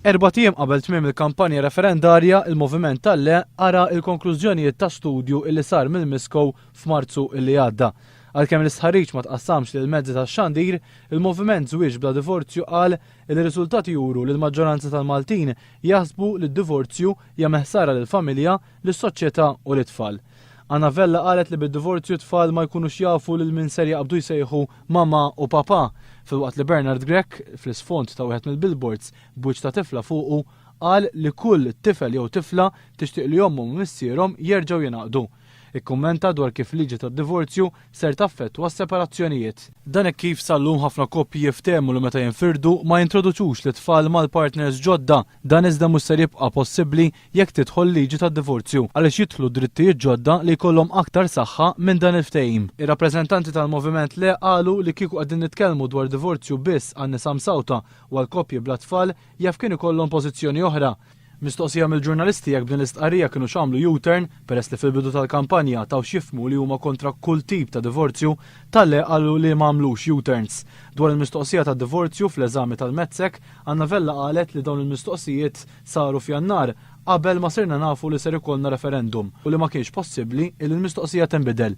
Erbat ijiem qabel tmiem il-kampanja referendarja, il-Moviment tal-Le qara l-konklużjonijiet ta' studju illi sar mill-MISCO f'Marzu illi għadda. Għalkemm l-istħarriġ ma tqassamx lill-mezzi tax-xandir, il-Moviment Żwieġ Bla Divorzju qal illi r-riżultati juru li l-maġġoranza tal-Maltin jaħsbu li d-divorzju jagħmel ħsara lill-familja, lis-soċjetà u lit-tfal. Anna Vella qalet li bid-divorzju t-tfal ma jkunux jafu lil min ser jaqbdu jsejħu mamà u papà, filwaqt li Bernard Grech, fl-isfond ta' wieħed mill-billboards b'wiċċ ta' tifla fuqu, qal li kull tifel jew tifla tixtieq li ommhom u missierhom jerġgħu jingħaqdu. Ikkummenta dwar kif liġi tad-divorzju ser taffettwa s-separazzjonijiet. Dan hekk kif sal-lum ħafna koppji jiftehmu li meta jinfirdu ma jintroduċux lit-tfal mal-partners ġodda. Dan iżda mhux ser jibqa' possibbli jekk tidħol liġi tad-divorzju għaliex jidħlu drittijiet ġodda li jkollhom aktar saħħa minn dan il-ftehim. Ir-rappreżentanti tal-Moviment Le qalu li kieku qegħdin nitkellmu dwar divorzju biss għan-nisa msawta u għal koppji bla tfal jaf kien ikollhom pożizzjoni oħra. Mistoqsija mill-ġurnalisti jekk b'din l-istqarrija kinux għamlu U-turn, peress li fil-bidu tal-kampanja taw x'jifhmu li huma kontra kull tip ta' divorzju, tal-Le qalu li ma għamlux U-turns. Dwar il-mistoqsija tad-divorzju fl-eżami tal-MATSEC, Anna Vella qalet li dawn il-mistoqsijiet saru f'Jannar, qabel ma sirna nafu li ser ikollna referendum u li ma kienx possibbli illi l-mistoqsija tinbidel.